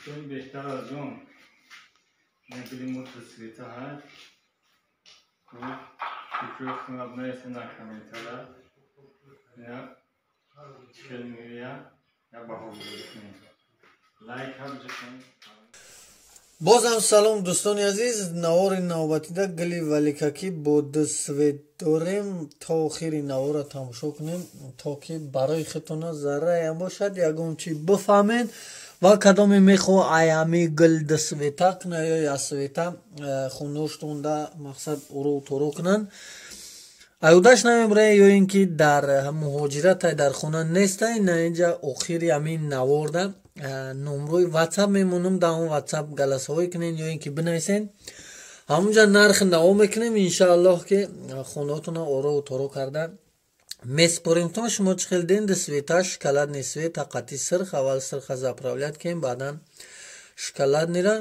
Чун беҳтар аз он гули мо ду цвета ҳаст. Фикрҳои худтонро бинависед дар комментария. Ина чӣ хел меояд, як баҳогузорӣ кунед. Лайк ҳам ҷиқем. Бозам салом, дӯстони азиз. Навори навбатида гули валикакӣ бо ду цвет дорем. То охири наворро тамошо кунем, то ки барои худтона зарраям бошад, ягон чи бифаҳмед ва кадоме мехоҳ аями гул ду цвета куна ё як цвета хонаоштонда, мақсад, уру тору кунанд. Аюдаш намебурем ё ин ки дар муҳоҷиратай, дар хона нестай. На, инҷа охири ҳамин наворда номрои ватсап мемонам. Дар он ватсап голосовой кунед ё ин ки бинависед, ҳамунҷа нархи наво мекунем. Иншааллоҳ, ки хонаотона орову торо карда меспорем. То шумо чӣ хел ден, ду цвета, шоколадный цвет ҳаққати сирх. Аввал сирха заправлять кунем, баъдан шоколадный ра.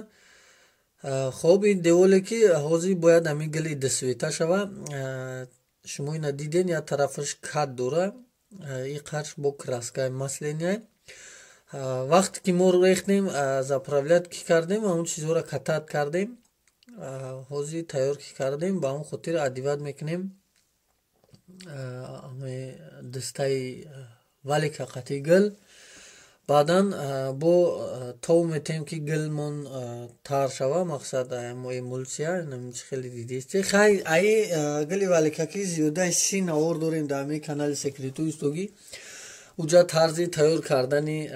Хоб, ин деволе ки ҳозир бояд ҳамин гили ду цвета шава. Шумо ина диден, як тарафаш кат дора, и қарш бо краска и масляный. Вақте ки мо рехтем, заправлять ки кардем, ҳамон чизҳоро катать кардем, ҳозир тайёр ки кардем, ба он хотир одевать мекунем дастаи валика қати гул. Баъдан бо тов метем, ки гулмон тар шава. Мақсад, эмульсия чи хеле дидисти. Хай, аи гули валикакӣ зиёдаи 30 навор дорем дар ҳамин канали Секрету Истогӣ. Уҷа тарзи тайёр кардани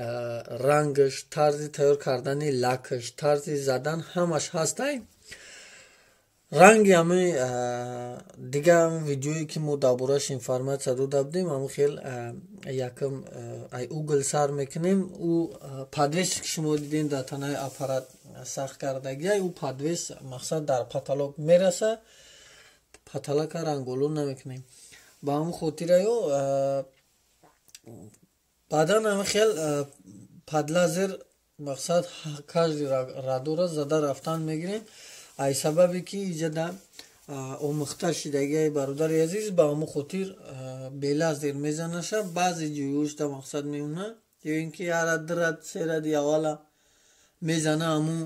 рангаш, тарзи тайёр кардани лакаш, тарзи задан, ҳамаш ҳастай. Ранги ҳами дига видеое ки мо дар борааш информация дода будем, ҳамн хел якм ай угол сар мекунем. Ӯ подвес ки шумо дидем, дар танаи аппарат сахт кардагия, ӯ подвес, мақсад, дар потолок мераса, потолок а ранголун намекунем. Ба ҳамн хотираё баъдан ҳами хел под лазер, мақсад, каждый радора зада рафтан мегирем. Ай сабабе ки иҷада омӯхта шидагиаи, бародари азиз, ба ҳамон хотир бе лазер мезанаша. Баъзе ҷойҳошда, мақсад, мемона ё ин ки ярад, дурад, серади аввала мезана ҳамун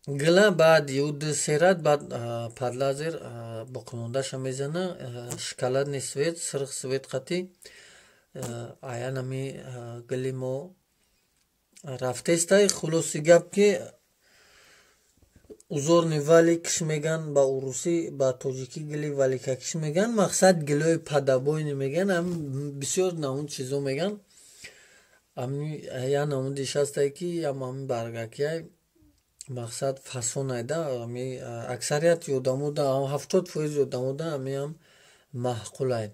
гила, баъд ю ду серад, баъд под лазер боқимондаша мезана. Шоколадный цвет, сирх цвет қати аян ами гили мо рафтестай. Хулоси гап, ки узорный валик меган ба урусӣ, ба тоҷикӣ гили валикакиш меган, мақсад, гилои под обои меган, бисёр намуд чизо меган. Я намудиш ҳастай, ки ям баргакияй, мақсад, фасонайда. Ами аксарияти одамода, 70% одамода амиам маъқулай.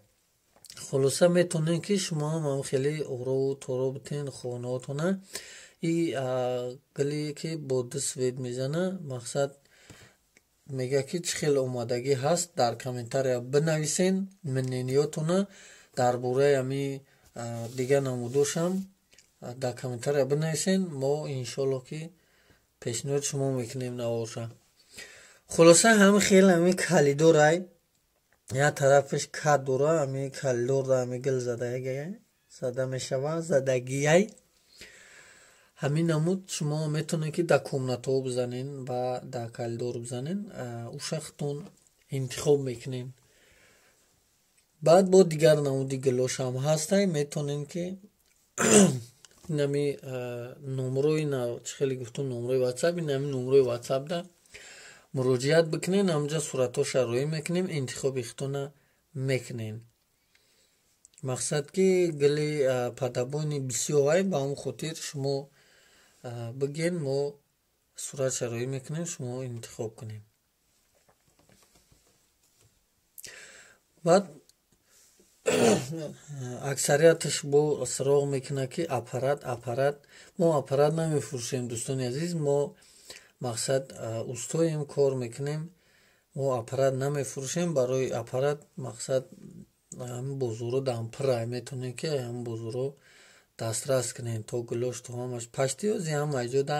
Хулоса, метавонед, ки шумо ҳам хеле орову торо битен хонаотона. И гиле ки бо ду цвет мезана, мақсад, мега ки чӣ хел омодагӣ ҳаст, дар комментария бинависен мнение ётона дар бораи ами дигар намудошам дар комментария бинависен. Мо, иншоллоҳ, ки пешниҳод шумо мекунем наворша. Хулоса, ҳами хел ҳами калидорай, як тарафаш кат дора. Ами калидорда ами гил зада мешава, задагияй. Ҳамин намуд шумо метавонед, ки дар комнатаҳо бизанен ва дар коридор бизанен, уша худтон интихоб мекунен. Баъд бо дигар намуди гилошам ҳастай. Метавонем, ки инами номрои, чӣ хеле гуфтум, номрои ватсап, инами номрои ватсапда муроҷиат бикунен. Ҳамҷа суратҳоша роӣ мекунем, интихоби худтона мекунен. Мақсад, ки гили под обои бисёрай, ба он хотир шумо бигӯен, мо суратша роӣ мекунем, шумо интихоб кунем. Баъд аксарияташ бо суроғ мекунад, ки аппарат, аппарат. Мо аппарат намефурӯшем, дӯстони азиз. Мо, мақсад, устоем, кор мекунем, мо аппарат намефурӯшем. Барои аппарат, мақсад, ҳамин бозоро дампирай, метавонем, ки ҳамин бозоро дастрас кунем, то гулош, то ҳамаш пашти ози ҳама ҷода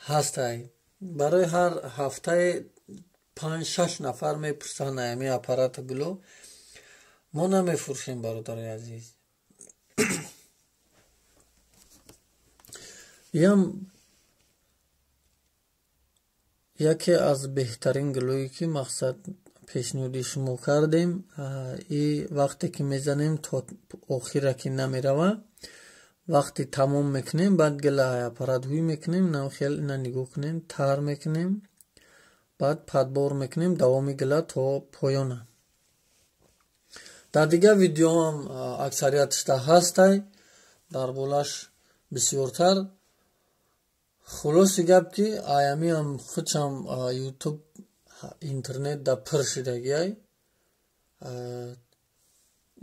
ҳастай. Барои ҳар ҳафтае панҷ, шаш нафар мепурсанд ҳамин аппарата, гуло. Мо намефурӯшем, бародарои азиз. Иам яке аз беҳтарин гулое ки мақсад пешниҳоди шумо кардем. И вақте ки мезанем то охира ки намерава, вақти тамом мекунем, баъд гила аппарат ҳуй мекунем, хел ина нигоҳ кунем, тар мекунем, баъд подбор мекунем давоми гила то поёна. Дар дигар видеоам аксарияташда ҳастай, дар болаш бисёртар. Хулоси гап ки аямиам худшам ютуб интернет да пур шидагиай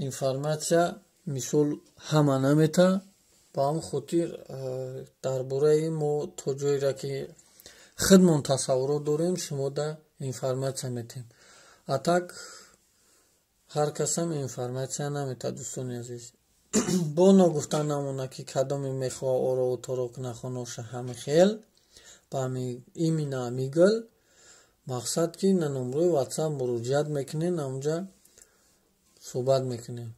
информатсия, мисол ҳама намета. Ба ҳамн хотир дар бораи мо то ҷоеро ки худмон тасаввурот дорем, шумо да информатсия метем. А так ҳар касам информатсия намета, дӯстони азиз. Бо ногуфта намона ки кадоме мехоҳа орову торо куна хоноша ҳами хел ба ҳами именно ҳами гул, мақсад ки на номрои ватсап муроҷиат мекунем, ҳамунҷа суҳбат мекунем.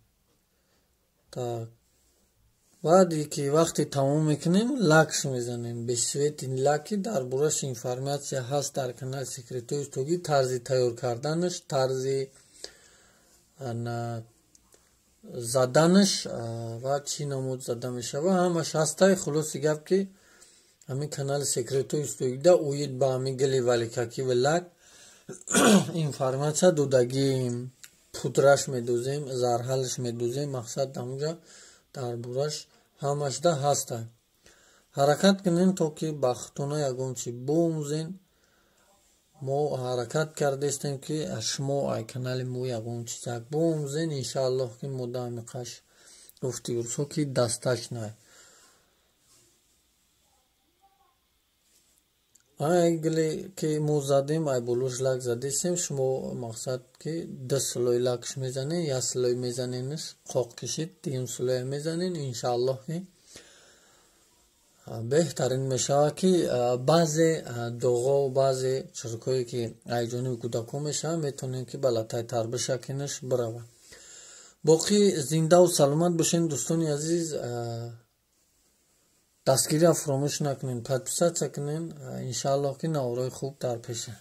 Так баъде ки вақте тамом мекунем, лакш мезанем, бесвети лаки дар бораш информатсия ҳаст дар канали Секретҳои устогӣ, тарзи тайёр карданаш, тарзи заданаш ва чӣ намуд зада мешава, ҳамаш ҳастай. Хулоси гап ки ҳамин канали Секретҳои устогида оид ба ҳамин гили валикакӣ ва лак информатсия додагием, пудраш медозем, зарҳалаш медозем, мақсад ҳамунҷа дар бораш ҳамашда ҳастай. Ҳаракат кунем то ки ба худтона ягон чи биомӯзен. Мо ҳаракат кардастем ки шумо ай канали мо ягон чизак биомӯзен. Иншааллоҳ ки мо даҳамиқаш гуфти урсо ки дастачнай. Ай гиле ки мо задем, ай болош лак задесем, шумо мақсад ки ду слой лакш мезанен, як слой мезаненш қоқ кишид, дуюм слоя мезанен. Иншааллоҳ ки беҳтарин мешавад ки баъзе доғо, баъзе чиркое ки ай ҷониби кӯдакҳо мешавад, метавонем ки ба латтаи бишакенаш биравад. Боқӣ зиндаву саломат бошед, дӯстони азиз. Дастгириро фаромӯш накунед, подписатсия кунед. Иншааллоҳ ки наворои хуб дар пеша.